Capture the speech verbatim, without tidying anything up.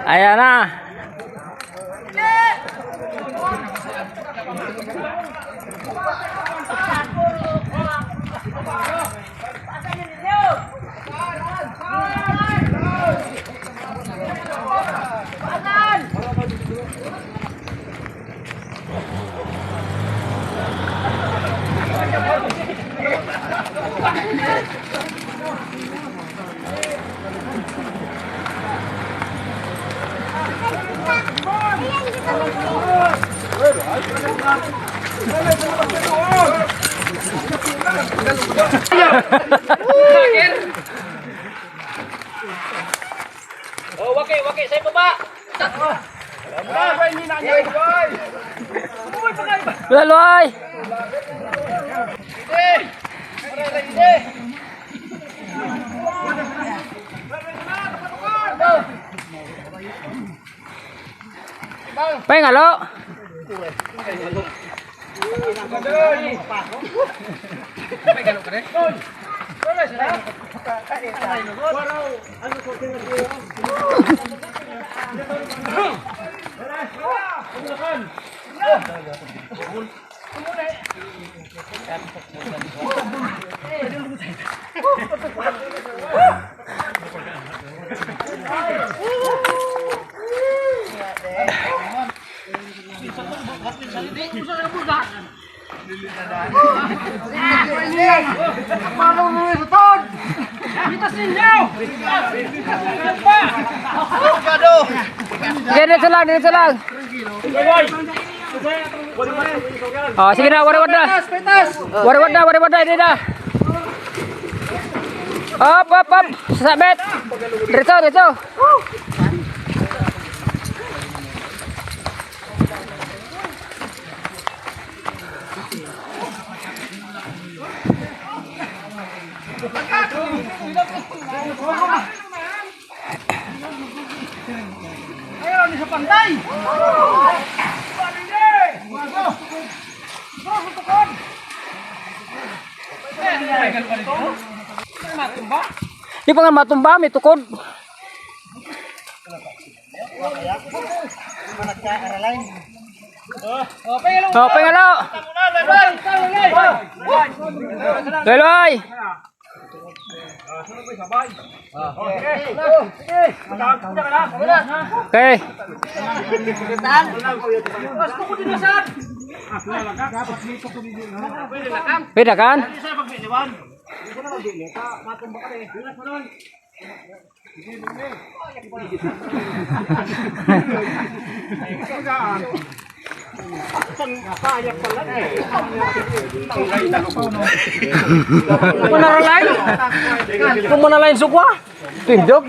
Ayan na. Oh, waki, waki, sa ibaba. Laloy! Pengalo! Sige, diretso lang, diretso lang. Oh, sige na, wariwad na. Wariwad na, wariwad na, hindi na. Up, up, up. Sasabit. Diretso, diretso. Ayaw ni sa pantay! Di pa nga matumba, may tukod. Oh, pengalo! Loy, Loy! Okay. Pwede kan? Manaralan? Kung manaralan sugwa? Tindog?